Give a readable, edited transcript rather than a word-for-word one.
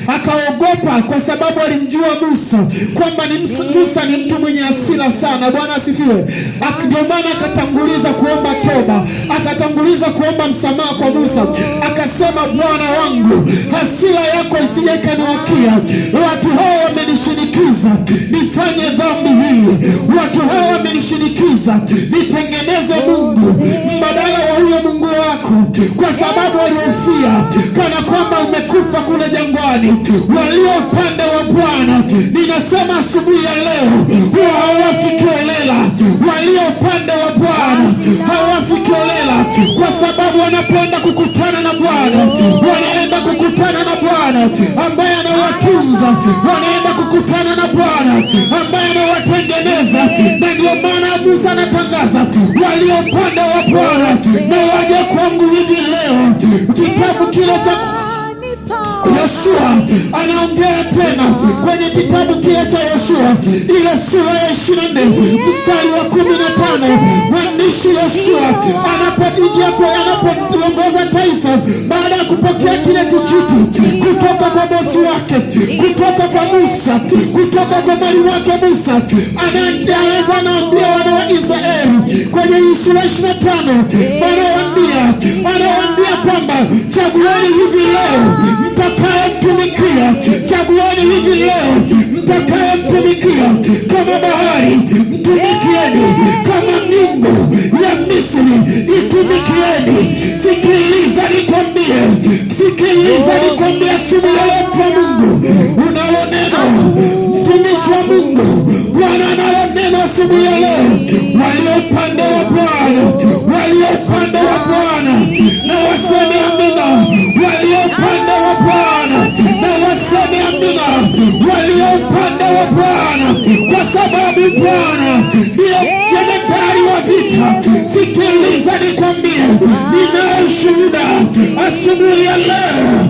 Akaogopa kwa sababu alimjua Musa kwamba ni Musa ni mtu mwenye hasira sana. Bwana asifiwe. Ndio maana akatanguliza kuomba toba, akatanguliza kuomba msamaha kwa Musa, akasema, Bwana wangu, hasira yako isije ikaniwakia. Watu hao wamenishinikiza nifanye dhambi hii, watu hao wamenishinikiza nitengeneze mungu mbadala wa huyo Mungu wako, kwa sababu walihofia kana kwamba umekufa kule jangwani. Walio upande wa Bwana, ninasema asubuhi ya leo, huwa hawafi kiholela. Walio upande wa Bwana hawafi kiholela, kwa sababu wanapoenda kukutana na Bwana, wanaenda kukutana na Bwana ambaye anawatunza, wanaenda kukutana na Bwana ambaye anawatengeneza. Na ndio maana Musa anatangaza, walio upande wa Bwana na waje kwangu hivi leo. Kitabu kile cha Yoshua anaongea tena kwenye kitabu kile cha Yoshua, ile sura ya 24 mstari wa 15, mwandishi Yoshua anapoingia anapoongoza taifa baada ya kupokea kile kijiti kutoka kwa bosi wake, kutoka kwa Musa, kutoka kwa mwalimu wake Musa, anaweza anaambia wana wa Israeli kwenye hii sura 25, anawaambia kwamba chagueni hivi leo mtakayemtumikia, chagueni hivi leo mtakayemtumikia. Kama bahari mtumikieni, kama miungu ya Misri itumikieni. Sikiliza nikwambie, sikiliza nikwambie, asubuhi ya leo, mtu wa Mungu, unalo neno, mtumishi wa Mungu, Bwana analo neno asubuhi ya leo. Walio upande wa Bwana, walio upande wa Bwana na waseme amina. Walio upande wa Bwana na waseme amina. Walio upande wa Bwana, kwa sababu Bwana ndiyo jemedari wa vita. Sikiliza nikwambie, ninayo shuhuda asubuhi ya leo.